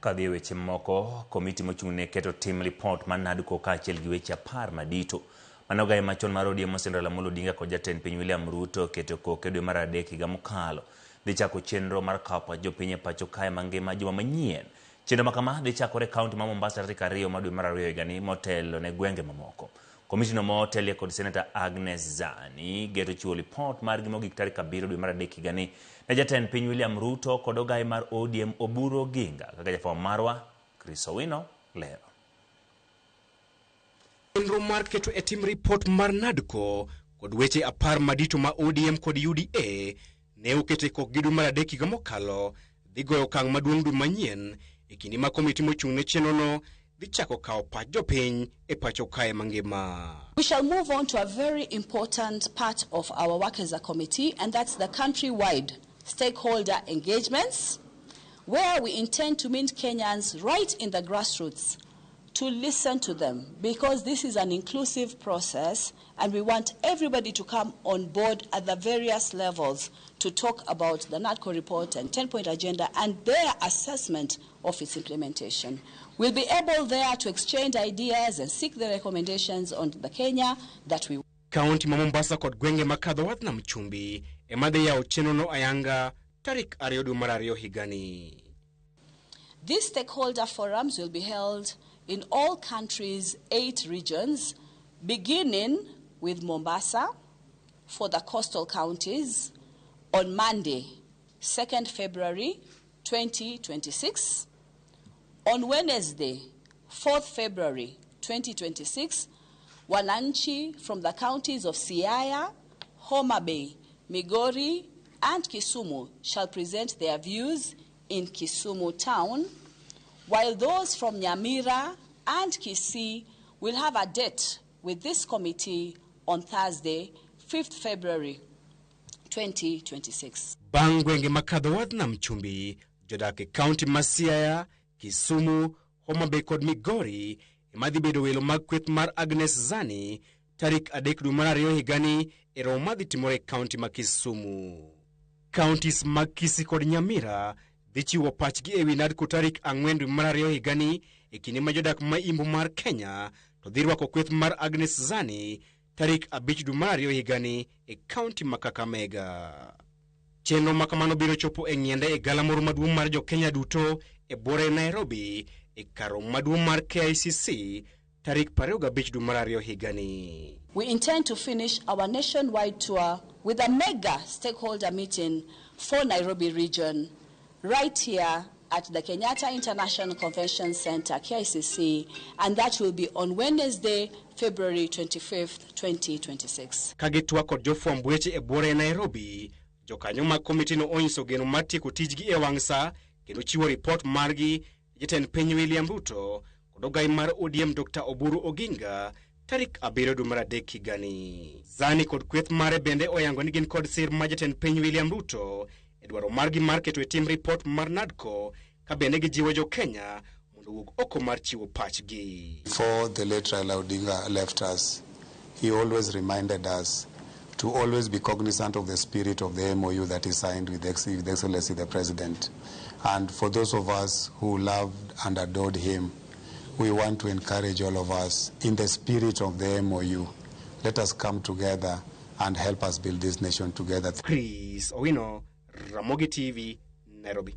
Kadhi e weche moko, komiti mochung' ne keto tim lipot mar NADCO kaachiel gi weche 10 madito mane ogaye machon mar ODM Mosendo Raila Amolo Odinga kod jatend piny William Ruto keto koke dwe mar 3 higa mokalo dhi chako chenro mar kawo pach jopiny e pacho kae mangima juma manyien. Chenro ma kama dhi chakore e kaunti ma Mombasa tarik 2 mar dwe mar 2 higani motelo ne gwenge mamoko. Komitino motelie kod Seneta Agnes Zani geto chiwo lipot margi mogik tarik 7 dwe mar 3 higani ne jatend piny William Ruto kod ogaye mar ODM Oburu Oginga kaka jafwambo marwa Chris Owino lero. Chenro mar keto e tim ripot mar NADCO kod weche 10 madito ma ODM kod UDA ne oketo e kokgi dwe mar 3 higa mokalo dhi goyo okang' maduong' dwe manyien e kinde ma komiti mochung' ne chenrono dhi chako kawo pach jopiny e pacho kae mangima. We shall move on to a very important part of our work as a committee, and that's the countrywide stakeholder engagements, where we intend to meet Kenyans right in the grassroots to listen to them, because this is an inclusive process and we want everybody to come on board at the various levels to talk about the NADCO report and 10-point agenda and their assessment of its implementation. We'll be able there to exchange ideas and seek the recommendations on the Kenya that we Kaunti ma Mombasa kod gwenge makadho wadh nam chumbi ema dhi yawo chenrono ayanga tarik 2 dwe mar 2 higani. These stakeholder forums will be held in all countries' 8 regions, beginning with Mombasa for the coastal counties on Monday, 2nd February 2026. On Wednesday, 4th February 2026, Wananchi from the counties of Siaya, Homa Bay, Migori, and Kisumu shall present their views in Kisumu town, while those from Nyamira and Kisii will have a date with this committee on Thursday, 5th February 2026. Bang' gwenge makadho wadh nam chumbi, jodak e kaunti ma Siaya, Kisumu, Homa Bay kod Migori ema dhi bedo welo mag kweth mar Agnes Zani tarik 3 dwe mar 2 higani e romo madhi timore e kaunti ma Kisumu. Counties mag Kisii kod Nyamira dhi chiwo pachgi ewi NADCO tarik 4 dwe mar 2 higani e kinde ma jodak ma imbo mar Kenya to dhi rwako kweth mar Agnes Zani tarik 5 dwe mar 2 higani e kaunti ma Kakamega. Chenro ma kamano biro chopo e ng'iende e galamoro maduong' mar jo-Kenya duto e buore Nairobi e kar romo maduong' mar KICC tarik 25 dwe mar 2 higani. We intend to finish our nationwide tour with a mega stakeholder meeting for Nairobi region right here at the Kenyatta International Convention Center, KICC, and that will be on Wednesday, February 25th, 2026. Ka gitwak kod jofwamb weche e buore Nairobi, jokanyo mag komitino onyiso geno mar tieko tijgi e wang' sa kendo chiwo ripot margi jatend piny William Ruto kod ogai mar ODM Dr. Oburu Oginga tarik 7 dwe mar 3 higani. Zani kod kweth mare bende oyango ni gin kod sir mar jatend piny William Ruto e dwaro margi mar keto e tim ripot mar NADCO ka bende gijiwo jo Kenya mondo owuog oko mar chiwo pachgi. Before the late Raila Odinga left us, he always reminded us to always be cognizant of the spirit of the MOU that he signed with Excellency the President. And for those of us who loved and adored him, we want to encourage all of us in the spirit of the MOU. Let us come together and help us build this nation together. Chris Owino, Ramogi TV, Nairobi.